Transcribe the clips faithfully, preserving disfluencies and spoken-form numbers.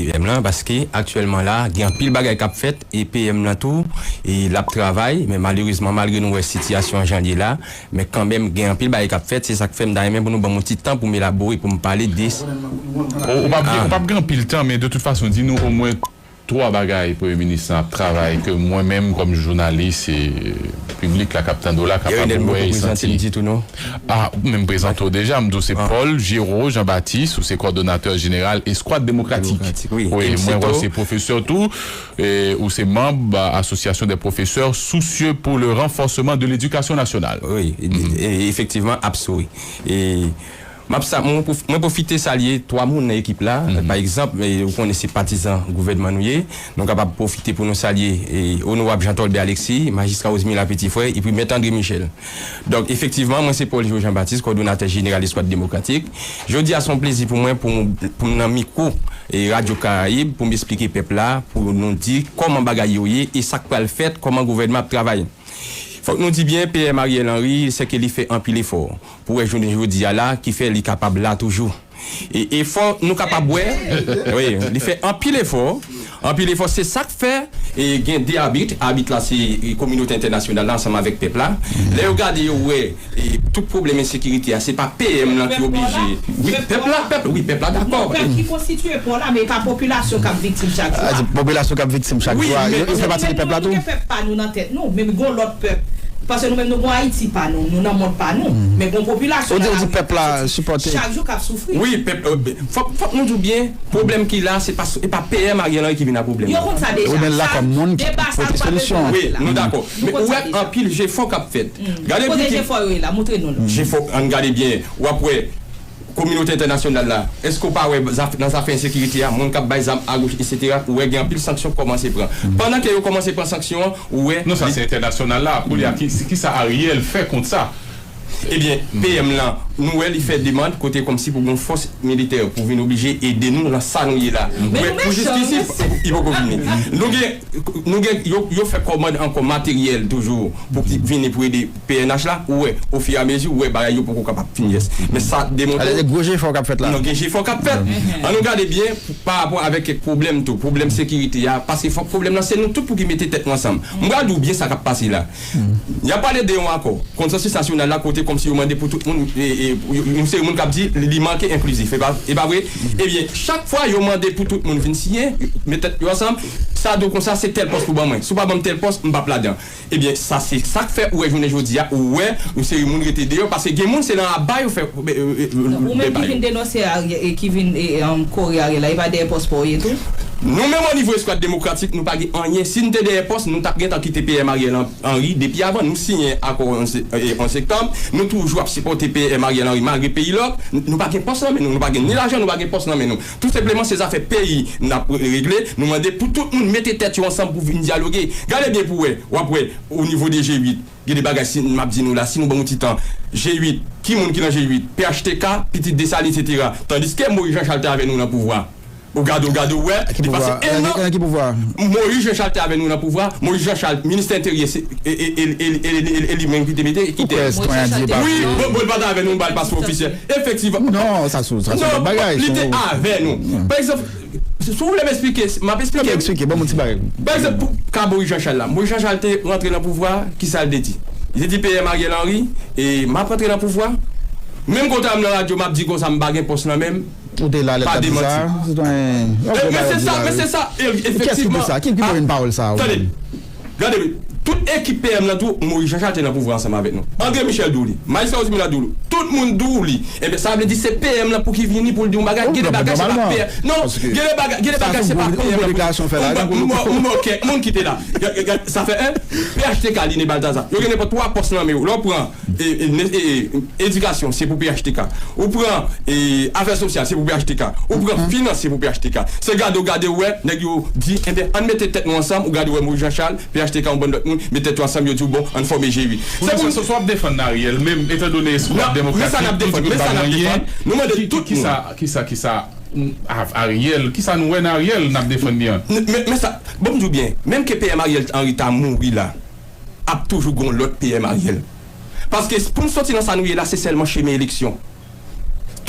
P M lan, paske aktyèlman la, gen anpil bagay k ap fèt, e P M lan tou, e l ap travay, men malerezman, malgre nou wè sitiyasyon an jan l ye la, men kanmenm, gen anpil bagay k ap fèt, se sa k fè m ta renmen pou nou ban m yon ti tan pou m elabore, pou m pale de. Ou, ou p ap gen, ou p ap gen anpil tan, men de tout fason, di nou omwen twa bagay Premye Minis lan ap travay ke mwen menm, kòm jounalis, e piblik la k ap tande w la, kapab wè e santi. Ah, ou menm prezante w deja, m di w se Paul Giraud Jean Baptiste, ou se kòdonatè jeneral Eskwad Demokratik. Wi, mwen wè w se pwofesè tou, e ou se manm Association des professeurs soucieux pour le renforcement de l'éducation nationale. Wi, e, efektivman, APSOE. E m ap sa, mwen pwof-, mwen pwofite salye twa moun nan ekip la. Pa egzanp, e, ou konnen se patizan gouvènman nou ye. Nou kapab pwofite pou nou salye, e, Onorab Jean Tolbert Alexis, Majistra Rosemila Petit-Frère, epi Mèt André Michel. Donk, efektivman, mwen se Paul Giraud Jean Baptiste, kòdonatè jeneral Eskwad Demokratik. Jodi a, se yon plezi pou mwen pou, pou m nan mikwo, e, Radyo Karayib, pou m esplike pèp la, pou nou di kòman bagay yo ye e sa k pral fèt, kòman gouvènman ap travay. Fòk nou di byen, P M Ariel Henry, sèke li fè anpil efò. Pou wè jounen jodi a la, ki fè li kapab la toujou. E efò nou kapab wè, wi, li fè anpil efò. Anpil efò, se sa k fè, e gen de abit. Abit la se, e, kominote entènasyonal la ansanm avèk pèp la. Lè yo gade, yo wè, e, tout pwoblèm ensekirite a, se pa P M lan ki oblije. Wi, pèp la, pèp, wi, pèp la dakò. Non, pèp ki konstitiye pò la, men e pa popilasyon k ap viktim chak jou a. Popilasyon k ap viktim chak jou a, yo fè pati de pèp la tou. Nou gen pèp pa nou nan tèt nou, men gon lòt pèp. Paske nou menm nou gon Ayiti pa nou, nou nan mond pa nou, men gon popilasyon nan lavi pèp la chak jou k ap soufri. Wi, pèp, fòk, fòk nou di w byen, pwoblèm ki la, se pa, se pa P M Ariel Henry ki vin a pwoblèm. Yo konn sa deja. Ou vin la kòm moun ki pote solisyon. Wi, nou dakò. Men ou wè anpil jefò k ap fèt. Gade kote jefò yo ye la, montre nou l. Jefò, ann gade byen, w ap wè kominote entènasyonal la, èske w pa wè nan zafè ensekirite a, moun k ap bay zam agoch, etsetera, ou wè gen anpil sanksyon k kòmanse pran. Pandan ke yo kòmanse pran sanksyon an, ou wè. Non, sa se entènasyonal la. Kounye a, ki, kisa Ariel fè kont sa? Ebyen, P M lan, nou wè li fè demann kote kòmsi pou gen yon fòs militè pou vin oblije ede nou nan sa nou ye la. Ou wè, pou jistis, li poko vini. Nou gen, nou gen, yo, yo fè kòmand ankò materyèl toujou pou ki vini pou ede P N H la, ou wè, ofiramezi, ou wè bagay yo poko kapab fin yès. Men sa demontre. Alè, se gwo jefò k ap fèt la. Non, gen jefò k ap fèt. Ann nou gade byen, pa rapò avèk kèk pwoblèm tou, pwoblèm sekirite a, paske fòk pwoblèm lan, se nou tout pou ki mete tèt nou ansanm. M pral di w byen sa k ap pase la. Y ap pale de yon akò, konsansis nasyonal la, kote kòmsi yo mande pou tout moun, e, e, yon seri moun k ap di li, li manke enklizif, e pa, e pa vre? Ebyen, chak fwa yo mande pou tout moun vin siyen, met tèt yo ansanm, sa di w konsa, se tèl pòs pou ban mwen. Si w pa ban m tèl pòs, m p ap ladan. Ebyen, sa se sa k fè ou wè jounen jodi a, ou wè yon seri moun rete deyò, paske gen moun se nan aba yo fè. Ou menm ki vin denonse Ariel, e ki vin kore Ariel la, e pa dèyè pòs pa w ye tou? Nou menm, o nivo Eskwad Demokratik, nou pa gen anyen. Si n te dèyè pòs, nou t ap gentan kite P M Ariel Henry depi avan. Nou siyen akò onz septanm, nou toujou ap sipòte P M Ariel Henry malgre peyi lòk. Nou pa gen pòs nan men nou, nou pa gen ni lajan, nou pa gen pòs nan men nou. Tou senpleman, se zafè peyi n ap regle. Nou mande pou tout moun mete tèt yo ansanm pou vin dyaloge. Gade byen pou w wè, w ap wè, o nivo de G uit, gen de bagay si m ap di nou la, si nou ban m yon ti tan, G uit, ki moun ki nan G uit? P H T K, pitit Desalin, etsetera. Tandiske Moyiz Janchal te avè nou nan pouvwa. Ou gade, ou gade, ou wè, li pase en an. Nan ki pouvwa? Moyiz Janchal te avè nou nan pouvwa. Moyiz Janchal, minis enteryè, se, e, e, e, e, e, e, e li menm ki te mete, ki te. Wi, bon, bon, li pa t avè nou, m ba l paspò ofisyèl. Efektivman. Non, sa se, sa se yon lòt bagay. Non, li te avè nou. Pa egzanp, si w vle m eksplike, m ap eksplike. Eksplike, ban m yon ti bagay. Pa egzanp, pou ka Moyiz Janchal la. Moyiz Janchal te rantre nan pouvwa, kisa l te di? Li te di P M Ariel Henry, e, m ap rantre nan pouvwa. Menm kote a m nan radyo, m ap di konsa, m pa gen pòs nan men m. Ou te la lè k ap di sa, sitwayen. Men se sa, men se sa, efektivman. Kiyès ki di sa? Ki, ki pale pawòl sa a? Tande, gade, tout ekip P M nan tou, Moyiz Janchal te nan pouvwa ansanm avèk nou. André Michel di w li, Majistra Rosemila di w li, tout moun di w li. Ebyen, sa vle di se P M nan pou ki vini pou l di yon bagay. Gen de bagay se pa P M. Non, gen de bagay, gen de bagay se pa P M nan pou di. M wè kèk moun ki te la. Sa fè en, P H T K, Line Balthazar. Yo gen nenpòt twa pòs nan men yo. Lè w pran e, e, e, e, edikasyon, se pou P H T K. Ou pran, e, afè sosyal, se pou P H T K. Ou pran finans, se pou P H T K. Se gade w gade w wè, nèg yo di, enben, ann mete tèt nou ansanm, ou gade w wè Moyiz Janchal, P H T K, yon bann lòt moun, met tèt yo ansanm, yo di w, bon, ann fòme G uit. Se pou sa w ap defann Ariel, menm, etan done Eskwad Demokratik, nou di nou pa gen anyen. Nou mande tout moun. Kisa, kisa, kisa, Ariel, kisa nou wè nan Ariel n ap defann li an? Men, men sa, bon, m di w byen, menm ke P M Ariel Henry ta mouri la, ap toujou gon lòt P M Ariel. Paske pou n soti nan sa nou ye la, se sèlman chemen eleksyon.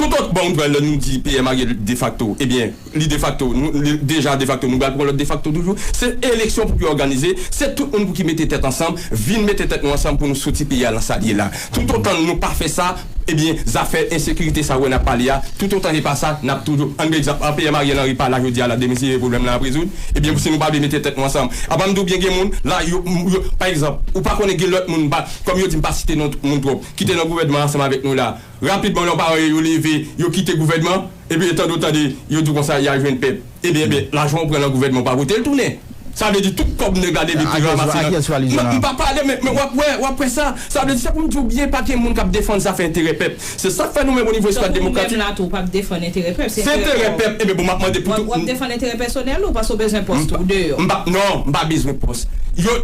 Tout ot, bon, nou pral nou di P M Ariel defakto. Ebyen, li defakto, nou, li deja defakto, nou pral pran lòt defakto toujou. Se eleksyon pou ki òganize, se tout moun pou ki mete tèt ansanm, vin mete tèt nou ansanm pou nou soti peyi a nan sa l ye la. Toutotan nou pa fè sa, ebyen, zafè ensekirite sa w wè n ap pale a, toutotan se pa sa, n ap toujou, ann pran egzanp, P M Ariel Henry pa la jodi a la, demen se pwoblèm nan ap rezoud, ebyen, si nou pa vle mete tèt nou ansanm. Apa m di w byen gen moun, la, yo, yo, pa egzanp, ou pa konnen gen lòt moun, pa, kòm yo di m pa site non moun twòp, ki te nan gouvènman ansanm avèk nou la. Rapidman, lè w pa wè yo, yo leve, yo kite gouvènman, epi tande w tande, yo di w konsa, y a jwenn pèp. Ebyen, ebyen, lajan w pran nan gouvènman, w pa pote l tounen. Sa vle di tout kòb nèg la depi pou ranmase nan. M pa pale, men, men w ap wè, w ap wè sa. Sa vle di, se pou m di w byen, pa gen moun k ap defann zafè enterè pèp. Se sa k fè nou menm o nivo Espas Demokratik. Tankou ou menm la tou, w p ap defann enterè pèp. Se enterè pèp. Ebyen, bon, m ap mande pou tout. W ap defann enterè pèsonèl ou paske w bezwen pòs tou, ou deyò. M pa, non, m pa bezwen pòs. Yo,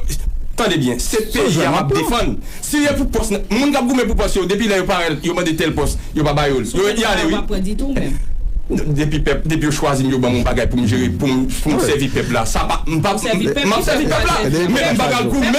tande byen, se peyi a m ap defann. Si e pou pòs, moun k ap goumen pou pòs yo, depi lè yo parèt, yo mande tèl pòs, yo pa ba yo l. Yo, y ale, wi. Depi pèp, depi yo chwazi m, yo ban m yon bagay pou m jere, pou m, pou m sèvi pèp la. Sa pa, m pa, m ap sèvi pèp la, men m pa pral goumen.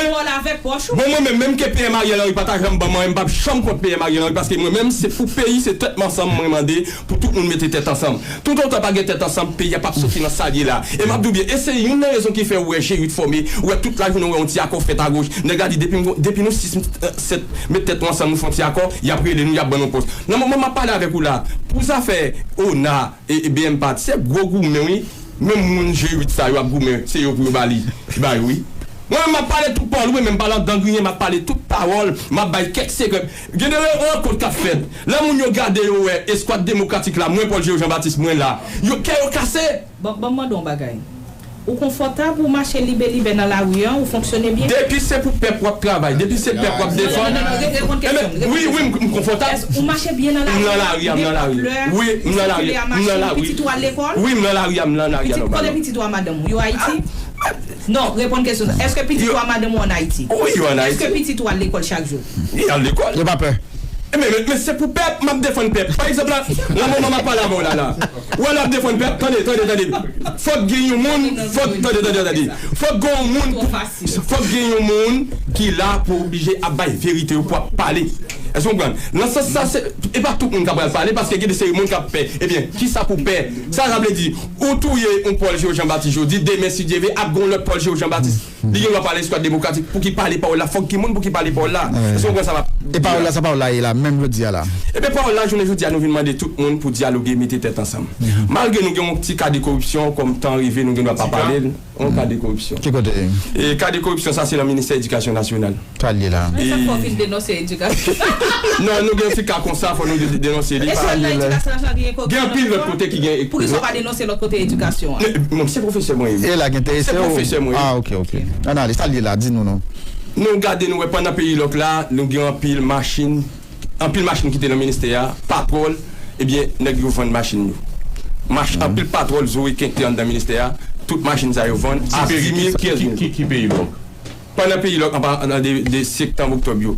Bon, mwen menm, menm ke P M Ariel Henry pa ta janm ban m anyen, m p ap janm kont P M Ariel Henry, paske mwen menm, se pou peyi, se tèt m ansanm, mwen mande pou tout moun mete tèt ansanm. Toutotan pa gen tèt ansanm, peyi a p ap soti nan sa l ye la. E m ap di w byen, e se youn nan rezon ki fè ou wè G uit fòme, ou wè tout lajounen ou wè yon ti akò fèt agoch. Nèg la di, depi, depi nou sis, sèt met tèt nou ansanm, nou fè yon ti akò, y ap rele nou, y ap ban nou pòs. Nan moman m ap pale avèk ou la, pou zafè ona e, e B M P A T, se gwo goumen, wi. Menm moun G uit sa yo ap goumen, se yo pou yo ba li, ba yo, wi. Mwen menm, m ap pale tout pawòl, wi, men m pa nan dan griyen, m ap pale tout pawòl, m ap bay kèk sekrè. Gen de rankont k ap fèt. Lè moun yo gade, yo wè Eskwad Demokratik la, mwen, Paul Géo Jean Baptiste, mwen la. Yo, kè yo kase. Bon, bon, m mande yon bagay. Ou konfòtab, ou mache libelibè nan lari a, ou fonksyone byen? Depi se pou pèp w ap travay, depi se pèp w ap defann. Non, non, non, non, reponn kesyon m, reponn kesyon m. Wi, wi, m, m konfòtab. Èske ou mache byen nan lari a? M nan lari a, m nan lari a. Wi, m nan lari a, m nan lari a. Pitit ou al lekòl? Wi, m nan lari a, m nan lari a, nòmalman. Kote pitit ou a madanm ou? Yo Ayiti? Non, reponn kesyon sa. Èske pitit ou a madanm ou ann Ayiti? Wi, yo ann Ayiti. Èske pitit ou al lekòl chak jou? Li al lekòl. Yo pa pè. E men, men, men se pou pèp, m ap defann pèp. Pa egzanp la, nan moman m ap pale avè w la, la. Ou wè lè w ap defann pèp, tande, tande, tande. Fòk gen yon moun, fòk, tande, tande, tande. Fòk gen yon moun, fòk gen yon moun ki la pou oblije ap bay verite yo, pou ap pale. Èske w konprann? Nan sans sa, se, e pa tout moun k ap pral pale, paske gen de seri moun k ap pè. Ebyen, kisa pou pè? Sa, sa vle di, ou touye yon Paul Géo Jean Baptiste jodi, demen, si Dye vle, ap gen yon lòt Paul Géo Jean Baptiste. Li gen dwa pale Eskwad Demokratik. Pou ki pale pawòl la, fòk gen moun pou ki pale pawòl la. Èske w konprann sa m ap di la? E pawòl la, sa pawòl la ye la, menm jodi a la? Ebyen, pawòl la, jounen jodi a, nou vin mande tout moun pou dyaloge, mete tèt ansanm. Malgre nou gen yon ti ka de koripsyon, kòm tan rive, nou gen dwa pa pale l, yon ka de koripsyon. Ki kote? E ka de koripsyon sa, se nan Ministè Edikasyon Nasyonal. Sa l ye la? Men sa fò w fin denonse edikasyon. Non, nou gen yon ti ka konsa, fò nou de-, denonse li. E sèlman edikasyon nasyonal ki gen koripsyon? Gen anpil lòt kote ki gen. Poukisa w pa denonse lòt kote edikasyon an? Men, men se pwofesè mwen ye. E la ki enterese w? Se pwofesè mwen ye. Ah, ok, ok. Ann ale, sa l ye la, di nou non. Nou gade, nou wè pandan peyi lòk la, nou gen anpil machin, anpil machin ki te nan ministè a, patwòl, ebyen, nèg yo vann machin yo. Mach-, anpil patwòl, zo e kente anndan ministè a, tout machin sa yo vann a di mil, kenz mil. Ki peyi lòk? Pandan peyi lòk, anba, nan de, de septanm, oktòb yo.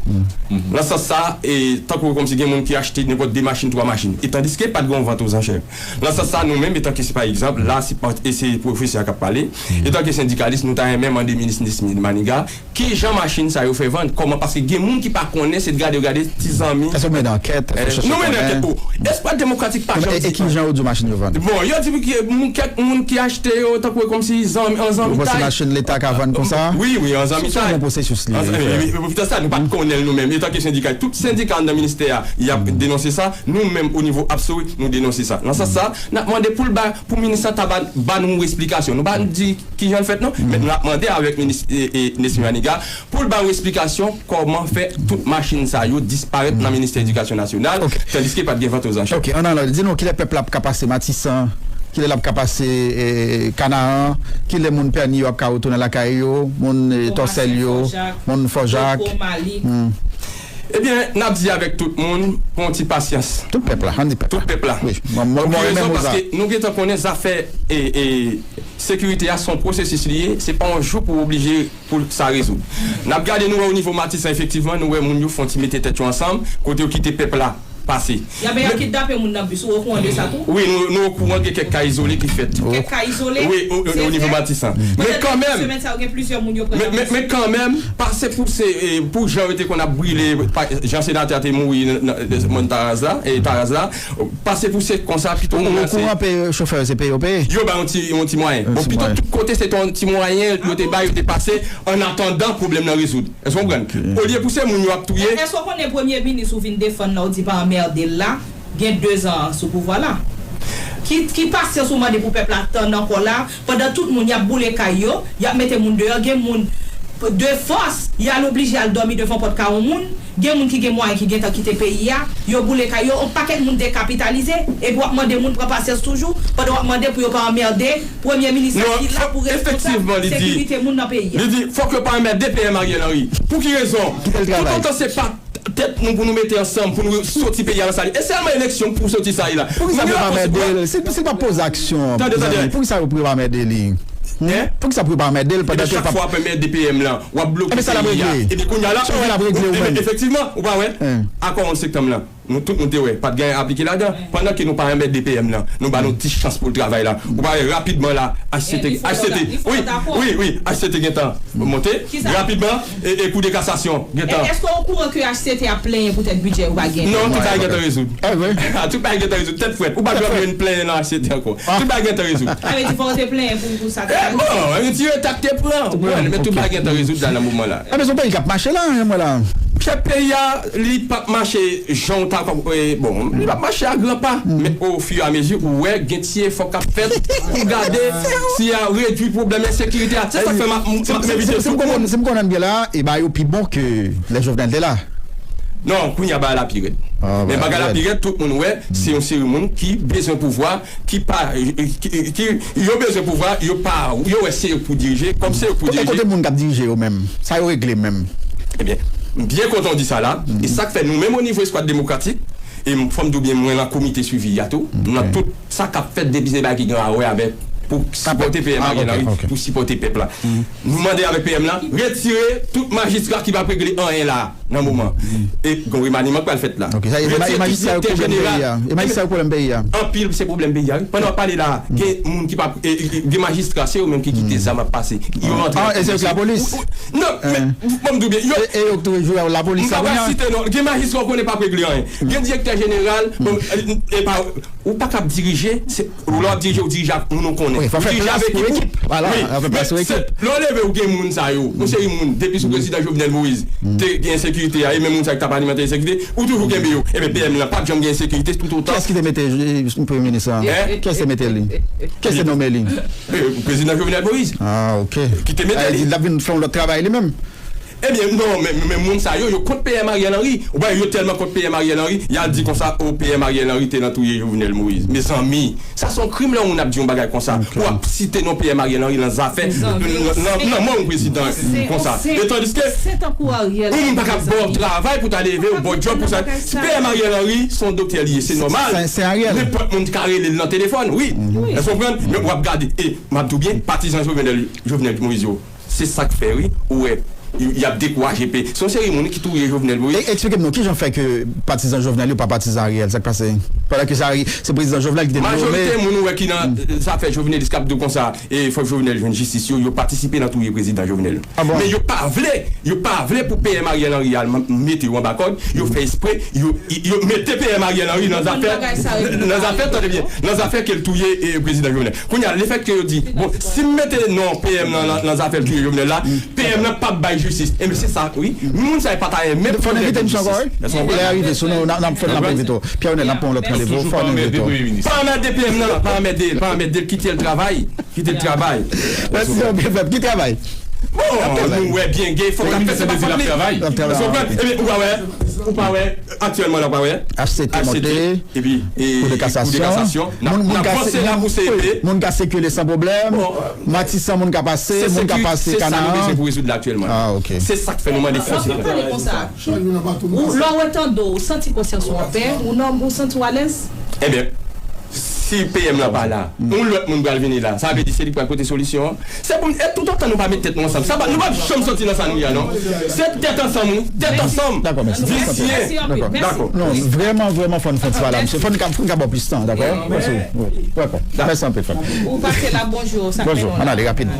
Nan sans sa, e, tankou kòmsi gen moun ki achte nenpòt de machin, twa machin. E tandiske pa t gen yon vant oz anchè. Nan sans sa, nou menm, etanke se pa egzanp, la, se pa, e se pwofesè a k ap pale, etanke sendikalis, nou ta renmen mande minis Nesmy Maniga, kijan machin sa yo fè vann, kòman, paske gen moun ki pa konnen, se gade yo gade ti zanmi. Èske w mennen ankèt? Èske w chèche konnen? Nou mennen ankèt, o. Espas Demokratik pa janm di anyen. E kijan yo di w machin yo vann? Bon, yo di ki, moun, kèk moun ki achte yo, tankou e kòmsi zanmi, an zanmitay. Ou panse machin Leta ka vann konsa? Wi, wi, an zanmitay. Se yon pwosesis li ye, frè. Wi, wi, poutèt sa, nou pa t konnen l nou menm. Etanke sendika, tout sendika anndan ministè a, y ap denonse sa. Nou menm, o nivo Apso, nou denonse sa. Nan sans sa, n ap mande pou l ba, pou minis la ta ba, ba nou esplikasyon. Nou pa di kijan l fèt, non. Men n ap mande avèk minis, e, e, Nesmy Maniga, pou l ba nou esplikasyon kòman fè tout machin sa yo disparèt nan Ministè Edikasyon Nasyonal, tandiske pa t gen vant oz anchè. Ok, ann ale, di nou kilè pèp la ap ka pase Matisan, kilè l ap ka pase, e, Kanaan, kilè moun Pènye yo ap ka retounen lakay yo, moun, e, Tòsèl yo, moun Fò Jak. Ebyen, n ap di avèk tout moun, pran yon ti pasyans. Tout pèp la, ann di pèp la. Tout pèp la. Wi, mwen, mwen, mwen renmen mo sa. Paske nou gentan konnen zafè, e, e, sekirite a se yon pwosesis li ye, se pa yon jou pou oblije pou sa rezoud. N ap gade, nou wè o nivo Matisan, efektivman, nou wè moun yo fè yon ti mete tèt yo ansanm, kote yo kite pèp la pase. Y a, men y ap kidnape moun nan bis, ou okouran de sa tou? Wi, nou, nou okouran gen kèk ka izole ki fèt. Kèk ka izole? Wi, o, o, o nivo Matisan. Men kanmenm, men, men, men kanmenm, pase pou se, e, pou jan yo te konn ap brile, pa, jan senatè a te mouri nan, nan, nan Mòn Taraz la, e, Taraz la, pase pou se konsa, pito nou ranse. Ou okouran peye chofè yo, se peye yo peye? Yo ba yon ti, yon ti mwayen. Bon, pito tout kote se te yon ti mwayen yo te bay, yo te pase, an atandan pwoblèm nan rezoud. Èske w konprann? Olye pou se moun yo ap touye. Èske w konnen premye minis ou vin defann la, ou di pa anmède l la, gen dezan sou pouvwa la? Ki, ki pasyans ou mande pou pèp la tann ankò la, pandan tout moun y ap boule kay yo, y ap mete moun deyò, gen moun de fòs, y al oblije al dòmi devan pòt kay yon moun, gen moun ki gen mwayen ki gentan kite peyi a, yo boule kay yo, yon pakèt moun dekapitalize, epi w ap mande moun pran pasyans toujou, pandan w ap mande pou yo pa anmède premye minis la ki la pou responsab sekirite moun nan peyi a. Li di, fòk yo pa anmède P M Ariel Henry. Pou ki rezon? Toutotan se pa tèt nou pou nou mete ansanm, pou nou soti peyi a nan sa li. E sèlman eleksyon pou soti sa li la. Poukisa pou yo pa anmède l? Si, si l pa poze aksyon, tande, tande. Poukisa pou yo pa anmède li? Poukisa pou yo pa anmède l pandan ke l pa. Chak fwa w ap anmède P M lan, w ap bloke peyi a. Epi kounye a la, efektivman, ou pa wè, akò onz septanm lan. Nou tout nou te wè, pa t gen aplike ladan. Pandan ke nou pa anmède P M lan, nou ba nou ti chans pou l travay la. Ou pa wè rapidman la, H C T, H C T, wi, wi, wi, H C T gentan monte. Rapidman, e, e Kou de Kasasyon gentan. Èske w okouran ke H C T ap plenyen poutèt bidjè yo pa gen? Non, tout bagay gentan rezoud. Tout bagay gentan rezoud, tèt frèt. Ou pa jwenn plenyen nan H C T ankò. Tout bagay gentan rezoud. Sa vle di fò w te plenyen pou, pou sa te. E bon, retire tak te pran. Men tout bagay gentan rezoud la nan moman la. Enben se yon peyi k ap mache la, mwen la. Chèf peyi a, li p ap mache jan w ta, e, bon, li p ap mache a gran pa. Men ofiramezi, ou wè, gen ti efò k ap fèt pou gade si y a redui pwoblèm ensekirite a. Se sa k fè m ap, m ap envite tout moun. Si m konprann byen la, e bagay yo pi bon ke lè Jovenel te la. Non, kounye a bagay la pi rèd. Men bagay la pi rèd, tout moun wè, se yon seri moun ki bezwen pouvwa, ki pa, ki, ki, yo bezwen pouvwa, yo pa, yo wè se yo k pou dirije, kòm se yo k pou dirije. Kote moun k ap dirije yo menm? Sa yo regle menm? Ebyen, m byen kontan w di sa la. E sa k fè nou menm o nivo Eskwad Demokratik, e m, fò m di w byen, mwen nan komite swivi a tou, m nan tout sa k ap fèt depi se bagay ki gen a wè avèk pou sipòte P M Ariel Henry, pou sipòte pèp la. Nou mande avèk P M lan, retire tout majistra ki p ap regle anyen la. Nan moman. E gon remaniman k pral fèt la. Retire tout direktè jeneral. E majistra yo pwoblèm peyi a. Anpil se pwoblèm peyi a, wi. Pandan w ap pale la, gen moun ki pa, e, e, gen majistra, se yo menm ki kite zam ap pase. Yo rantre nan lapolis. Non, men, ban m di w byen, yo. E yo k tou jwe wòl lapolis la kounye a. M pa pral site non. Gen majistra w konnen p ap regle anyen. Gen direktè jeneral, bon, e, e pa, ou pa ka ap dirije, se, lè w ap dirije, ou dirije ak moun ou konnen. Ou dirije avèk ekip ou. Wi, men se, lè w leve, ou gen moun sa yo. Yon seri moun, depi sou prezidan Jovenel Moïse, te gen ensekirite a, e menm moun sa yo ki t ap alimante ensekirite, ou toujou kenbe yo. Ebyen, P M lan p ap janm gen ensekirite toutotan. Kiyès ki te mete, e, premye minis la? Kiyès te mete li? Kiyès te nonmen li? E, prezidan Jovenel Moïse. Ah, ok. Ki te mete li. L ap vin fè yon lòt travay li menm. Ebyen, non, men, men moun sa yo, yo kont P M Ariel Henry. Ou wè, yo tèlman kont P M Ariel Henry, y al di konsa, o, P M Ariel Henry te nan touye Jovenel Moïse. Mezanmi, sa se yon krim lè yon moun ap di yon bagay konsa. Pou ap site non P M Ariel Henry nan zafè, nan, nan, nan mò yon prezidan konsa. E tandiske, yon moun pa ka ba w travay pou ta leve, ou ba w djòb pou sa. Si P M Ariel Henry, se yon doktè li ye, se nòmal. Nenpòt moun ka rele l nan telefòn, wi. Èske w konprann? Men w ap gade, e, m ap di w byen, patizan Jovenel, Jovenel Moïse yo. Se sa k fè, wi, ou wè, y, y ap dekouraje pe. Se yon seri moun ki touye Jovenel Moïse. E, eksplike m non, kijan fè ke patizan Jovenel yo pa patizan Ariel? Sa k pase? Pandan ke se Ari-, se prezidan Jovenel ki te nonmen. Majorite moun ou wè ki nan, e, zafè jovenelis k ap di w konsa, e fòk Jovenel jwenn jistis yo, yo patisipe nan touye prezidan Jovenel. Ah bon? Men yo pa vle, yo pa vle pou P M Ariel Henry al m-, mete yo anba kòd, yo fè espre, yo, yo mete P M Ariel Henry nan zafè, nan zafè, tande byen, nan zafè ke l touye, e, prezidan Jovenel. Kounye a, lefètke yo di, bon, si m mete non P M nan, nan, nan zafè l touye Jovenel la, P M nan p ap bay jistis. Enben, se sa, wi. Moun sa yo pa ta renmen pou yo pèdi jistis. Fò n envite misye ankò, wi. Lè a rive, si nou, n ap, n ap fè, n ap envite w. Pierre Nel, n ap pran yon lòt randevou. Fò n envite w. Pa anmède P M nan, pa anmède l, pa anmède l, kite l travay. Kite l travay. Mèsi, Pierre Nel, ki travay? Bon, nou wè byen gen fòk ap fè, se pa fòt li. L ap travay. Ebyen, ou pa wè, ou pa wè, aktyèlman la, ou pa wè. H C T monte. Epi, e, Kou de Kasasyon. Kou de Kasasyon. N ap, n ap vanse la pou C E P. Moun ka sikile san pwoblèm. Matisan, moun ka pase, moun ka pase Kanaran. Se sa nou bezwen pou rezoud la aktyèlman. Ah, ok. Se sa k fè nou mande fòs. Lè w ap pale konsa, ou, lè w tande w, ou santi konsyans ou anpè, ou nòm, ou santi w alèz? Ebyen, si P M lan pa la, yon lòt moun pral vini la. Sa vle di se li k pral pote solisyon an. Se pou, e toutotan nou pa met tèt nou ansanm, sa pa, nou p ap janm soti nan sa nou ye a non. Se tèt ansanm wi, tèt ansanm. Dakò, mèsi. Visye. Dakò. Non, vrèman, vrèman, fò n fè ti pale a misye. Fò n ka, fò n ka ba w plis tan, dakò? Mèsi. Dakò. Mèsi anpil, frè m. Ou pase la bonjou, sa fè Bonjou, lontan. Ann ale rapid.